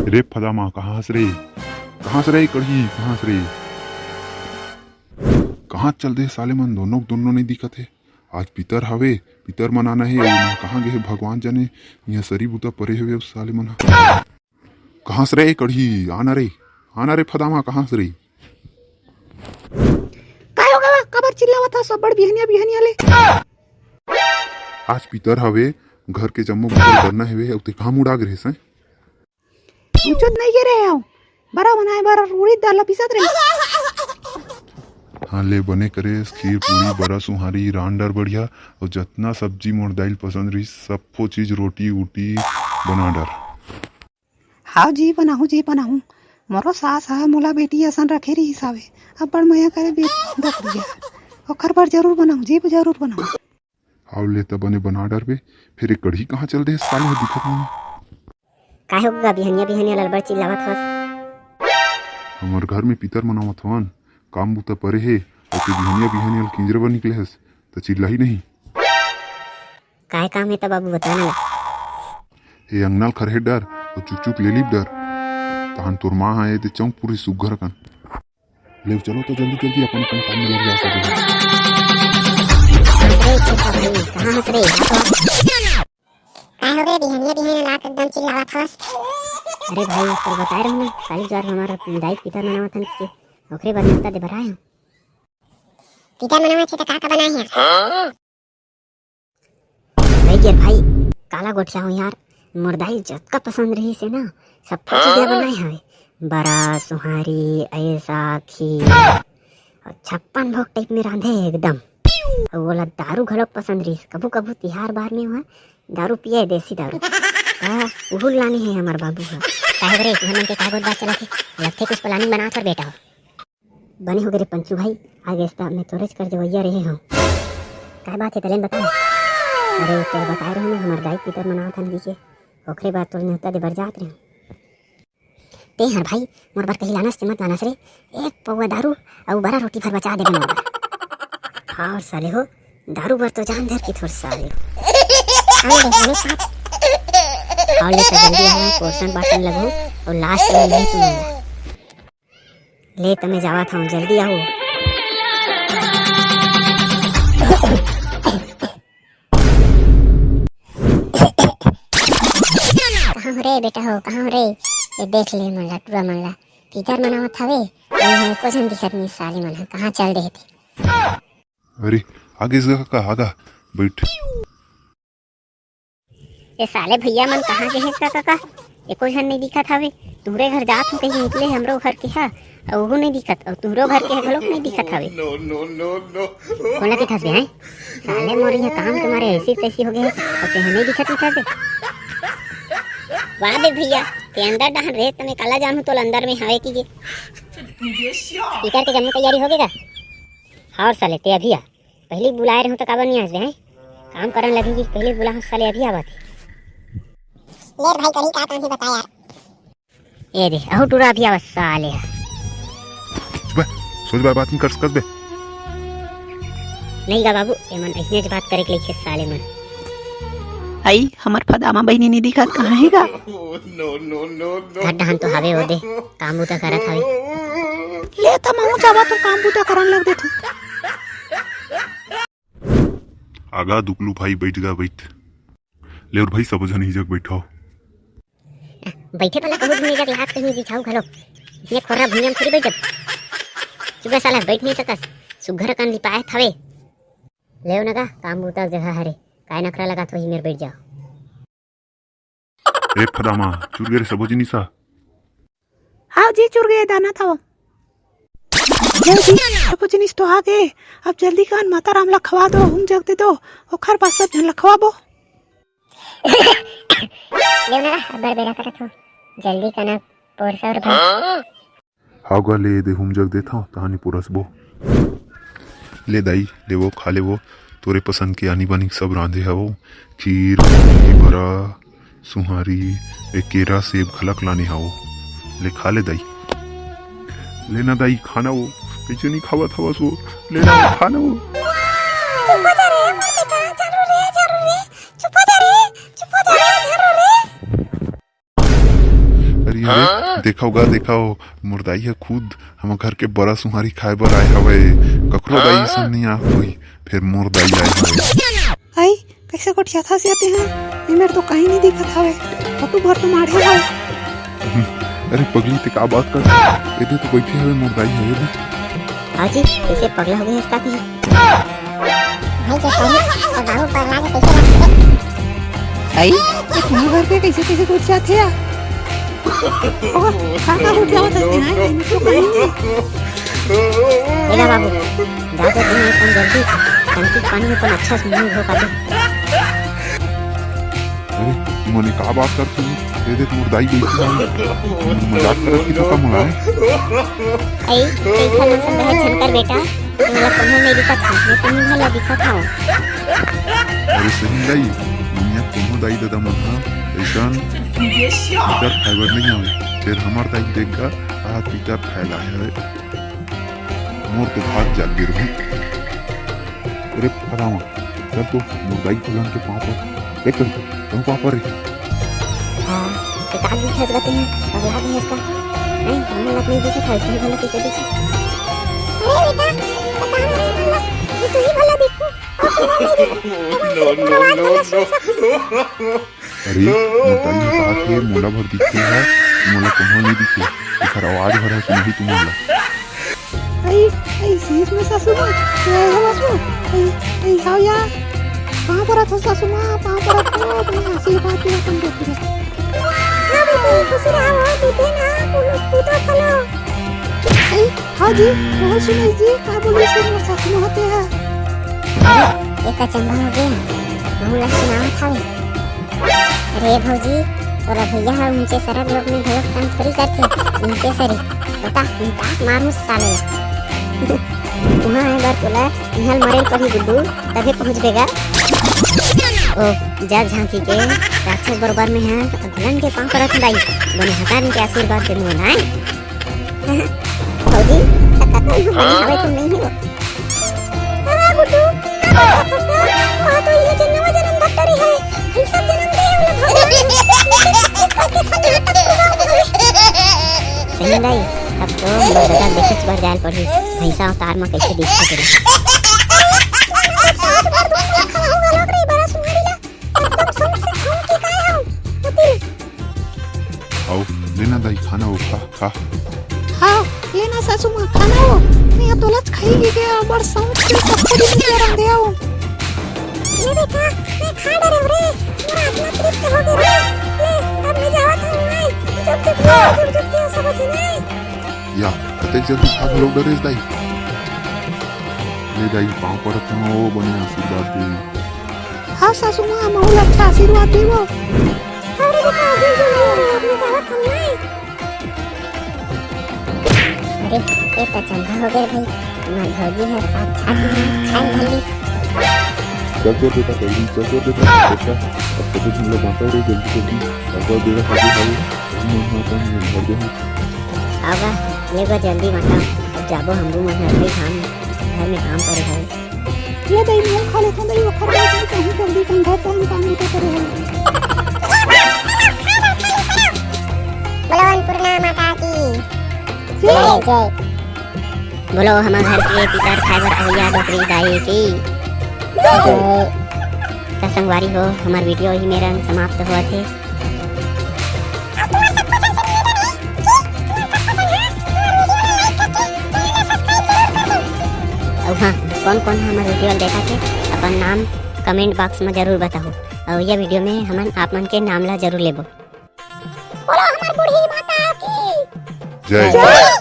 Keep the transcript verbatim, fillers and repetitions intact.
रे फदामा, कहाँ हस रे? कहाँ हस रे कढ़ी? कहाँ हस रे? कहाँ चल दे साले मन? दोनों के दोनों नहीं दिखत हे। आज पितर हवे, पितर मनाना हे, अउ इहाँ कहाँ गे हे भगवान जाने। इहाँ सरी बुता परे हवे अउ साले मन ह। कहाँ हस रे कढ़ी? आना रे, आना रे फदामा, कहाँ हस रे? काय हो गवा? काबर चिल्लावत हस अब्बड़ बिहनिया बिहनिया ले? आज पितर हवे, घर के जम्मो बुता करना हेवे, अउ ते कहाँ मुड़ा गे रेहेस हैं? कुछो नहीं गे रहे हूँ, बरा बनाए बर उड़ीद दाल ला पीसत रहे। हाँ ले, बने करेस, खीर पूरी, बरा सुहारी, रांडर बढ़िया, अउ जतना सब्जी मोर दाई ल पसंद रहिस, सब्बो चीज, रोटी उटी बना डर। हाव जी, बनाहूँ जी, बनाहूँ। मोरो सास ह मोला बेटी असन रखे रिहिस हावे। अब्बड़ मया करे बेटी डोकरी ह। ओखर बर जरूर बनाहूँ जी, जरूर बनाहूँ। हाव ले त बने बना डरबे। फेर ए कढ़ी कहाँ चल दे? साले ह दिखत नहीं। काय हो गा, बिहनिया बिहनिया ललबड़ चिल्लावत हस? हमर घर में पितर मनावत हवन, काम बुता परे हे, अउ तू बिहनिया बिहनिया ल किंजरे बर निकले हस, त चिल्लाही नहीं। काय काम हे त बाबू, बता ना। ए अंगना ल खरहेट डर अउ चुक चुक ले लीप डर। तहन तोर माँ ह ए दे चौंक पुरही सुग्घर अकन। ले चलो तो जल्दी जल्दी अपन अपन काम में लग जा सके। अरे चुप हो भाई, कहाँ हस रे? आ तो आ। काय हो रे, बिहनिया बिहनिया लात एकदम चिल्लावत हस? अरे भाई, तोर बताए रहूँ ना, काली जुआर हमार दाई पितर मनावत हन के, ओकरे बर नेवता दे बर आए हूँ। पितर मनावत हे त का का बनाए हे? भाई गे भाई, काला गोठियाहूँ यार, मोर दाई जतका पसंद रहिस हे ना, सब चीज ला बनाए हवे। बरा, सुहारी, अइसा, खीर, अउ छप्पन भोग टाइप में रांधे हे एकदम। अउ ओला दारू घलोक पसंद रहिस, कभू कभू तिहार बार में वहाँ दारू पिए, देसी दारू। हाँ, उहू लाने हे हमर बाबू ह। काहे रे, तुहर मन के का गोठ बात चलत हे? लगथे कुछ planning बनात हस बेटा हो। बने हो गे रे पंचू भाई, आ गेस त मैं तोरेच कर जवइया रहे हूँ। काय बात हे तलेन बता। अरे तोर बताए रहूँ ना, हमर दाई पितर मनावत हन कहिके, ओकरे बर तोर नेवता दे बर जात रहूँ। ते हर भाई मोर बर कहीं लानस ते मत लानस रे, एक पौवा दारू अउ बरा रोटी भर बचा देबे मोर बर। हाँ साले हो, दारू बर तो जान धर के थोर साले हो। हाँ ले, हाँ ले, हाँ। हाँ ले, त जल्दी हमें पोर्शन बाटन लगहूँ अउ लास्ट में नहीं तुम ले त मैं जावत हूँ, जल्दी आओ। कहाँ हो रे बेटा हो, कहाँ हो रे? ये देख ले मन ला, टुरा मन ला, पितर मनावत हवे। ये है, कुछ नहीं दिखत नहीं साले मन ह, कहाँ चल रहे थे? अरे, आगे जगह का आगा बैठ। ए साले भैया मन कहाँ गे हे का, का, का? एको झन नहीं दिखत हवे। तुहरे घर जात हूँ कहीं निकले हमरो घर के हा, अउ ओहू नहीं दिखत, अउ तुहरो घर के घलोक नहीं दिखत हवे। कोन ला कथस बे, हैं? साले मोर इहाँ काम के मारे ऐसी तैसी हो गए हे, अउ तेहा नहीं दिखत दिखत बे। वाह बे भैया, ते अंदर डहन रहे, त मैं काला जानहूँ तोला अंदर में हवे कि गे। इकर के जम्मो तैयारी हो गे का? हाँ साले, ते अभी आ। पहली बुलाए रहूं त काबर नहीं आस बे, हैं? काम करन लगही कि पहली बुलाहूं साले अभी आवत हे। ले भाई कढ़ी का काम हे बता यार। ए दे, अहू टुरा अभी आवत साले ह। चुप बे, सोच बार बात नहीं कर सकत बे। नहीं गा बाबू, एमन अइसनेच बात करे के लइके साले मन। आई, हमर फदामा बहिनी नहीं दिखत कहाँ हे गा? घर डहन तो हवे ओ दे, काम बुता करत हवे। ले त महूं जावा तो काम बुता करन लग देथूं। आगा दुकलू भाई, बैठ गा, बैठ। ले और भाई, सबो झन ही जग बैठो। बैठे वाला कहूँ भी जग लात कहीं बिछाऊ घलो। इसने खोर्रा भुइयां में थोड़ी बैठ जब। चुप गा साला, बैठ नहीं सकस। सुग्घर कन लिपाए थवे। ले ओ नगा, काम बूता जगह हरे। काय नखरा लगात होही मेर, बैठ जाओ। ए फदामा, चुर गे रे सबो जिनिस ह। हाव जी, चुर गे, दाना थाव। ले जी, सबो जिनिस तो आ गे। अब जल्दी कन माता राम ला खवा दो, हुम जग दे दो, ओखर बाद सब झन ला खवाबो। ले ना, अब्बड़ बेरा करत हो, जल्दी कना पोरसा और भात। हाव गा, ले दे, हुम जग देथव, तहानी पुरसबो। ले दाई, ले वो, खा ले वो, तोरे पसंद के आनी बानी सब रांधे हवो, खीर, पूरी, बरा, सुहारी, ए केरा, सेब घलक लाने हवो। ले खा ले दाई। ले ना दाई, खाना वो, कइसे नहीं खावत हवस वो, ले ना वो, खाना वो। चुप हो जा रे, मोर बेटा, झारू रे, झारू रे, चुप हो जा रे, चुप हो जा रे, झारू रे। अरे, अरे, देखव गा, देखव, मोर दाई ह खुद हमर घर के बरा सुहारी खाए बर आए हवय। कखरो दाई अइसन नइ आए होही, फेर मोर दाई आए हवय। आई, कइसे गोठियाथस तें हा? ए मेर तो कहीं नइ दिखत हवय। फोटो भर तो माढ़े हवय। अरे पगली, तें का बात कर? एदे तो बइठे हवय मोर दाई ह, एदे। भाजी, कइसे पगला हो गे हस का तें? भाई के पगला, तो बाबू पगला के कइसे लगथे? आई, ए तुम्हर घर के कइसे कइसे गोठियाथे या? ओह, का का गोठियावत हस तें हा? ए मेर तो कहीं नइ। ए ला बाबू, जा तो तें हा अपन जल्दी टंकी के पानी में अपन अच्छा से मुंह धो के आ। अरे, तुमन का बात करत हो? ए देख, मोर दाई बइठे हवय। मजाक करत हे तो का मोला, हैं? अई, कइठन मन संग रहत झन कर बेटा, मोला कोनो नइ दिखत हे, मैं तुम्हू ला दिखत हवं। अरे सही दाई, दुनिया कोनो दाई ददा मन ह अइसन बेकार खाए बर नइ आवे। फेर हमर दाई देख गा, आज बेकार खाए ला आए हवय। मोर तो भाग जाग गे रही। अरे फलावा, चल तो मोर दाई फलान के पाँव पर। देख तो, कहूँ पाँव पर रे। हाँ, तो का दिखत गा तें हा? पगला गे हस का? नहीं, हमन ला नइ दिखत हवय, तुही भला कइसे दिखी? अरे बेटा, बता ना रे हमन ला, ये तुही भला दिखू, अउ कोनो नइ दिखू। हमन सिर्फ मोर आवाज भला सुन सकथन। अरे, मोर दाई ह कहाथे, मोला भर दिखथे हा, मोला कोनो नइ दिखे। एखर आवाज भर ह सुनाही तुमन ला। अई, अई, शीश में सासू माँ, ए, हे सासू, अई, अई, हाव या। कहाँ पर आथो सासू माँ, कहाँ पर आथो, अपना आशीर्वाद दे अपन बेटी ला। हाँ बेटी, खुश रहो, तू दे ना, तू, तू तो खलो। अई, हाँ जी, कहो सुनेश जी, का बोले से मोर सासू माँ तें हा? अरे, ए का चंदा हो गया, महू ला सुनावत हवे। अरे भौजी, तोर भैया ह ऊंचे सरग लोग में घलोक तंग थोड़ी करथे, नीचे सरी। बता, निकास मारूं साले ला। उहाँ आए बर तोला इहाँ मरे ल पड़ही गुड्डू, तभे पहुँचबे गा। ओ, जा झांकी के राक्षस बरोबर में ह, अगलन के पाँव परत हूँ दाई, बने हतारन के आशीर्वाद दे मोला, आय। भौजी, त कतना इहाँ बने हवे, तुम नहीं हो। अरे गुड्डू, का बात करथस गा? वहाँ तो इले जनवा जनम धत्तरी है। भैंसा जनम दे, ओला भगवान ने इसे करके सब नाटक पूरा हो गए। सही दाई, अब तो मोर ददा देखेच बर जाए ल पड़ही, भैंसा अवतार म कइसे दिखथे तेला। अरे, आज बर दूध में खवा होगा लोग रे, बड़ा सुहारी ला। एकदम सौंफ से खाऊं कि काय हम? ओती ले। आओ, लेना दाई, खाना हो, खा, खा। हाँ, लेना सासू माँ, खाना हो। मैं अब तोला खाई के गया, बड़ सौंफ से सबको दिन के रांधे आओ। ये देखा, मैं खा डरे रे, मेरा आत्मा तृप्त हो गया रे। ले, अब मैं जावत हूँ, मैं। जुग जुग जियो, जुग जुग जियो, सब होती नहीं। या, अतेक जल्दी खा घलो डरेस दाई। ले दाई, पाँव परत हूँ, ओ बने आशीर्वाद दे। हाँ सासू माँ, महू ला अच्छा आशीर्वाद देवो। अरे बेटा, अभी तो नहीं, अभी अपने जावत हम नहीं। अरे, ये तो चंदा हो गए भाई, हमार भौजी है साक्षात यहाँ खाए वाली। चल तो बेटा, जल्दी चल तो बेटा, बेटा, अब तो तुम लोग बांटो रे जल्दी जल्दी, अब तो बेटा खाली खाली, हम लोग यहाँ पर भर दे। आवा, ले बा जल्दी बांटा, अब जाबो हम लोग मन हर काम, घर में काम करे भाई। ये दई, मैं खा लेथों दई, ओखर बाद में कहूँ जल्दी कंधा तहन काम बूता करे हवे। बोलो अन्नपूर्णा माता की जय। जय, जय। बोलो हमर घर के पितर खाए बर अवइया डोकरी दाई की जय। त संगवारी हो, हमर वीडियो ही मेरन समाप्त होवत हे। अउ हाँ, कौन कौन हमर वीडियो ल देखत हे, अपन नाम कमेंट बॉक्स में जरूर बताहू। अउ ये वीडियो में हमन आप मन के नाम ला जरूर लेबो। बोलो हमर बूढ़ी माता की जय। जय।